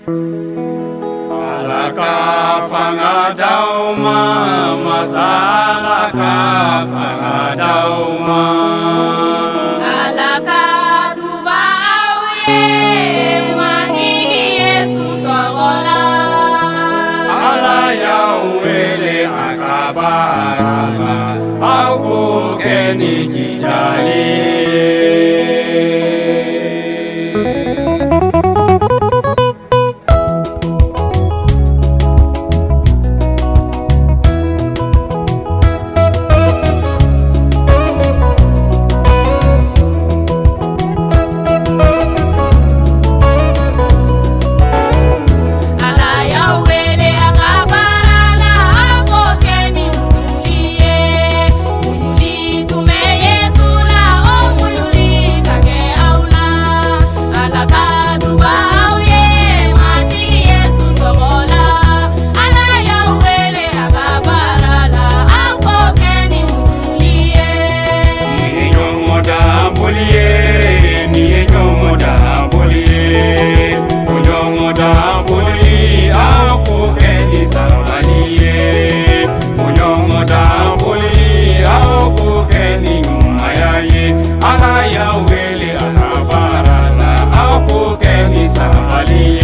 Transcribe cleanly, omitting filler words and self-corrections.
Ala ka fanga d'aw ma, masa Ala ka fanga d'aw ma. Ala ka duba aw ye Matigi Yesu tɔgɔ la. Ala y'aw wele a ka baara la, aw k'o kɛ ni jijali ye. Ala y'aw wele a ka baara la, aw k'o kɛ ni muɲuli ye. Muɲuli tun bɛ Yesu la, o muɲuli ka kɛ aw la. Ala ka duba aw ye Matigi Yesu tɔgɔ la. Ala y'aw wele a ka baara la, aw k'o kɛ ni muɲuli ye. Nin ye ɲɔgɔn boli ye, nin ye ɲɔgɔn boli ye, o ɲɔgɔn boli, aw k'o kɛ ni sabali ye. O ɲɔgɔn boli, aw k'o kɛ ni ɲumanya ye. Ala y'aw wele a ka baara la, aw k'o kɛ ni sabali ye.